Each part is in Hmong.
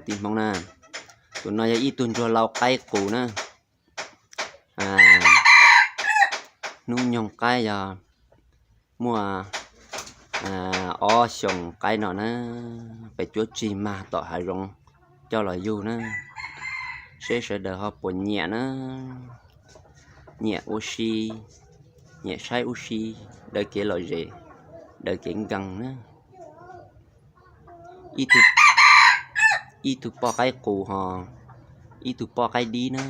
Tij Hmoob na, tus no yog ib tug ntsuag lau qaib qus na. Hnub nyoog qaib yog muaj ob xyoos qaib no na, pem cuab tsig mag tom hav zoov coj los yug na. Seb sawv daws ho puas nyiam na, nyiam ua si, nyiam saib ua si, daws kev lom zem, daws kev nkees na. Ib tug poj qaib qus ho ib tug poj qaib dib na,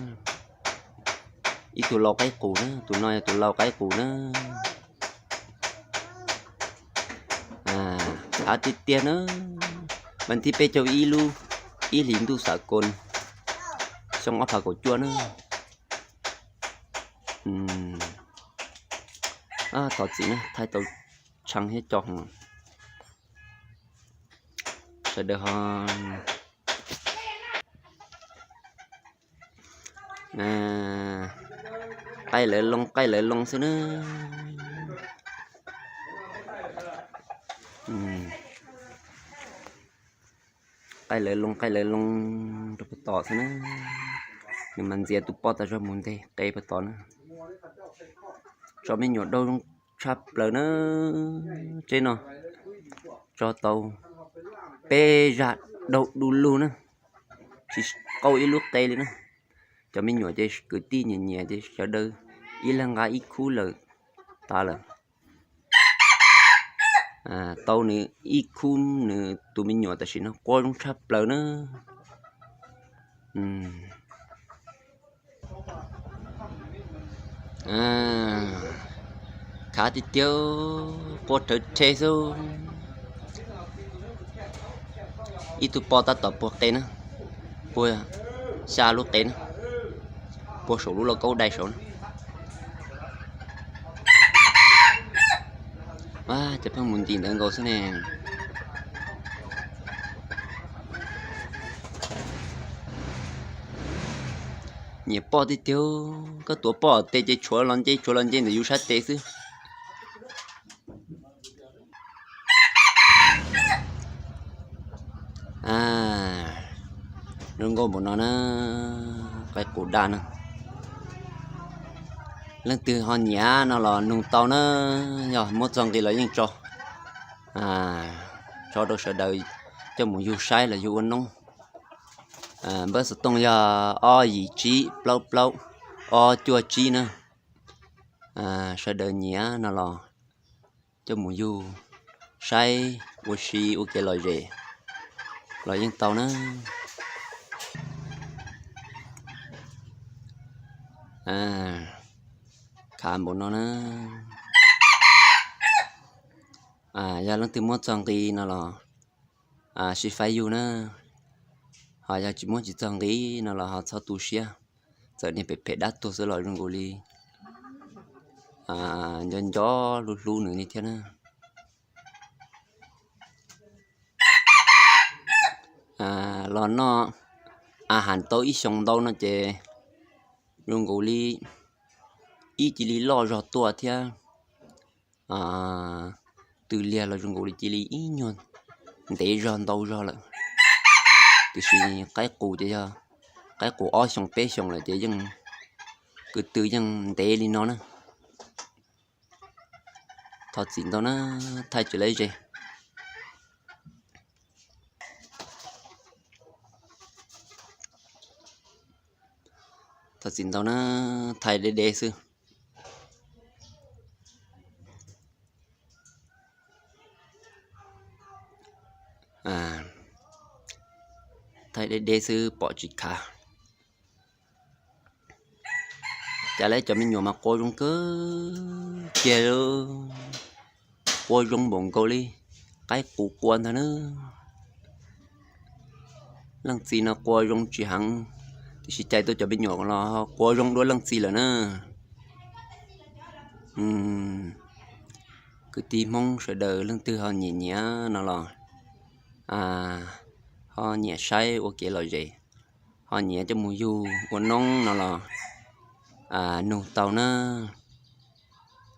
ib tug lau qaib qus na, tus no yog tus lau qaib qus na. Av tiag tiag na, vas thib peb caug ib lub ib hlis ntuj xam koos xyoo ob phav kaum cuaj na. Thov txim na, thaij tau tshee thiab co ho sawv daws ho qaij lawv loo qaij lawv loo xwb na. Qaij lawv loo qaij lawv loo rau puag tom xwb na. Nws mas ntxias tus poj tas zog mus nteg qe puag tod na. Tso me nyuam daug zoo tshaj plaws na. Tsev no tso tau peb zaj daug du lug na, tsis qaug ib lub qe li na. Cov me nyuam ces kwv tij nyiam nyiam ces sawv daws ib leeg nqa ib khub lawm tas lawm. Tau nws ib khub nws tus me nyuam tam sim no qua zoo tshaj plaws na. Khav tiag tiag, qua rhawv rhe xwb. Ib tug poj tab tom puag qe na, puag xya lub qe na, puag saum lub lauj kaub dai saud na. Cov pheej mus ntim ntawd nkaus xwb ne. Nyiam poj tiag tiag, koj tuav poj tes ces tshuav los nce tshuav los nce ntawm yus sab tes xwb. Zoo nkauj npaum no na, qaib qus daj na. Leej twg ho nyiam no los nug tau na, yog muab txog nqi los yeej tso, tso rau sawv daws coj mus yug saib los yug ua noob. Npawb xov tooj yog ob yim tsib plaub plaub ob cuaj tsib na. Sawv daws nyiam no los coj mus yug saib ua si ua kev lom zem los yeej tau na. Khav npaum no na, yog leej twg muab txog nqi no los sib faib yug na, ho yog tsis muab tsis txog nqi no los ho txhob tu siab. Txawm niag phem phem dab tuag xwb los zoo nkaus li nco nco hlub hlub nws li thiab na. Los noj a has tau ib xyoos ntau no ces zoo nkaus li ib cia li loj zog tuaj thiab. Tw liag los zoo nkaus li cia li ib nyuag ntev zog ntau zog lawm. Tiam sis qaib qus ces yog qaib qus ob xyoos peb xyoos lawm ces yeej kwv tw yeej ntev li no na. Thov txim ntau na, thaij tsis lawv ze. Thov txim ntau na, thaij deb deb xwb. Thaij deb deb xwb pom tsis khav. Cas lawv cov me nyuam mas qua zoo kawg kiag, qua zoo npaum nkaus li qaib qus qua ntag na. Leej txiv no qua zoo tsis heev, tiam sis cais tau cov me nyuam los qua zoo dua leej txiv lawm na. Kwv tij Hmoob sawv daws leej twg ho nyiam nyiam no los, ho nyiam saib ua kev lom zem, ho nyiam coj mus yug ua noob no los nug tau na.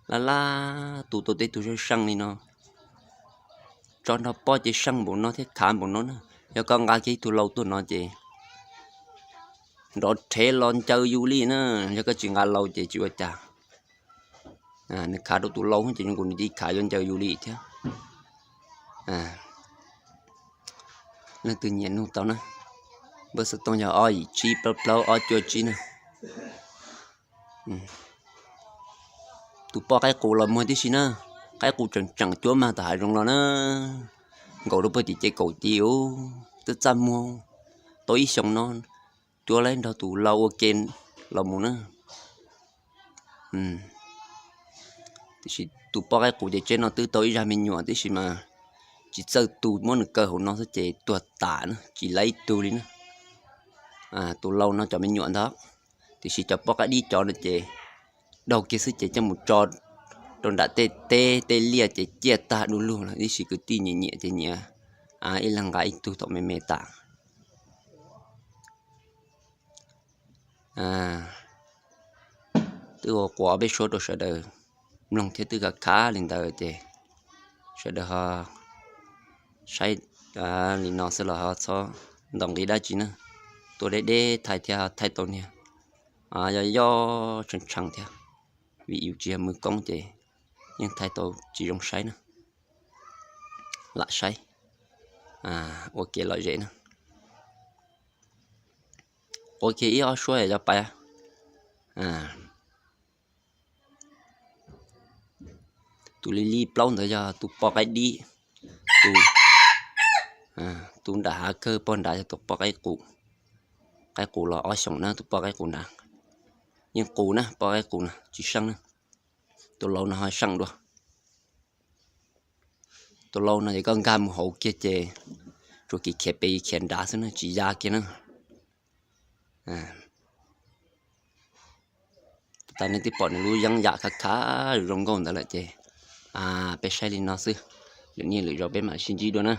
Laj laj tus tau tej tug seej seej li no, tso nrog poj ces seej npaum no thiab khav npaum no na. Yog koj nqa kiag ib tug lau tuaj no ces nrov rhev los ncaws yus li na. Yog koj tsis nqa lau ces tsis ua cas. Nws khav rau tus lau ces zoo nkaus nws cia li khav yuav ncaws yus li thiab. Leej twg nyiam nug tau na. Npawb xov tooj yog ob yim tsib plaub plaub ob cuaj tsib na. Tus poj qaib qus los muag tib si na. Qaib qus tseem tseem cuab mag tom hav zoov los na. Nkaum rau puag tim ces kaum tis ub, twb txaj muag tau ib xyoos no, cuab laib nrog tus lau ua ke los mus na. Tiam sis tus poj qaib qus ces tsev no twb tau ib zaj me nyuam tib si mas tsis txawj tu, muab nws kaw hauv no xwb ces tuag tas na, tsis laib ib tug li na. Tus lau no cov me nyuam ntag, tiam sis cov poj qaib dib cov no ces daug kiag xwb ces coj mus tso rau nram tej teb tej liaj ces ciaj tag du lug lawm, ib sim kwv tij nyiam nyiam ces nyiam ib leeg nqa ib tug thaum me me tas. Twb ua quas ob peb suab rau sawv daws mloog thiab twb khav khav li ntawd ces sawv daws ho saib li no xwb los ho txhob ntaus nqi dab tsi na. Tuaj deb deb thaij thiab ho thaij tau niag yog yog tshee tshee thiab, vim yus tsis yog mws koob ces yeej thaij tau tsis zoo saib na. Lam saib ua kev lom zem na. Ua kiag ib ob suab yog pais. Tus li li plaub ntawd yog tus poj qaib dib, tus nram hav kawg pog nrad yog tus poj qaib qus. Qaib qus los ob xyoos na, tus poj qaib qus nrad yeej qus na, poj qaib qus na tsis seej na. Tus lau no ho seej dua. Tus lau no ces koj nkag mus hauv kiag ces tsuas kiv khiav pem khiav nrad xwb na, tsis ya kiag na. Tas nej twb pom nws lub yeeb yam khav khav zoo nkauj ntawd lawm ces peb saib li no xwb, lwm niaj lwm zaus peb mam sib ntsib dua na.